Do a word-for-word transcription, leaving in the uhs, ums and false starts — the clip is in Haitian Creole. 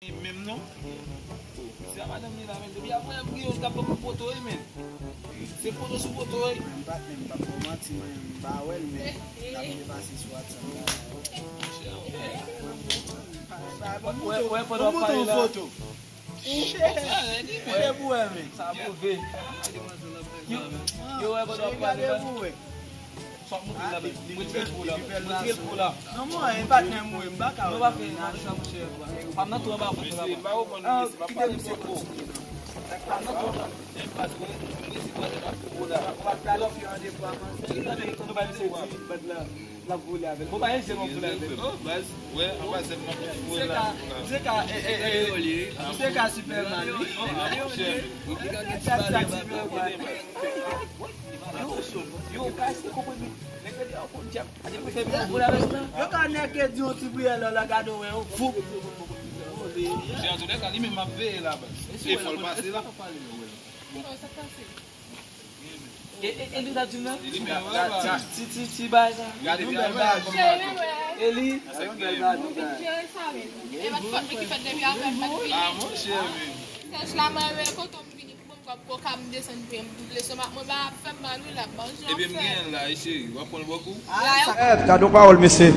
Menm non. Se a madanm li la, men depi apre m gen yon k ap ban m poto, wi, men. Se poto sou poto, wi. Men m pa, men m pa pou manti, men m pa wè l, men l ap repase sou WhatsApp la. Wè, wè, pandan w ap pale la. Foto. Wè pou wè, men. Sa move. Yo, yo, wè, pandan w ap pale la. Sòt moutre la, men. Retire l pou la. Retire l pou la. Non, mwen, e patnè m, wi, m pa ka. Nou pa fè nan sa, monchè. Pa m nan tou anba foto la. Kite misye kou. Pa m nan tou anba. Ou pa t pral ofri randevou avan. Nou bay misye di, bad la, l ap vole avè l. Bon, pa gen jèn w ap vole avè l. Oh, baz, wè, anba zèb nan pou vole la. Se ka, e, e, e, se ka Superman, wi. Oh, monchè. Sa, sa, Superman. Yo, yo, guys, te konprann. Nèg yo di, oh, bon, dyab. Yo ka nèg ke di yon ti priyè lè w la gade w wè yo. Fou. Se an tou lè ka, li menm m ap veye la, baz. E fò l pase la. E, e, e li ta di m nan? Ti, ti, ti bagay sa. Gade, gade. E li? Yon bèl bagay. E pa t fòt mwen ki fèt depi avan, m pa t vini. Ah, monchè, men. Sèch la, mwen, kote m vini pou m pran koka, m desann, pou m lestomak mwen pa ap fè m mal, wi, l ap manje. Ebyen, m genyen l la, wi, cheri. W ap pran l bòkou? Èt, gade yon pawòl, mesye.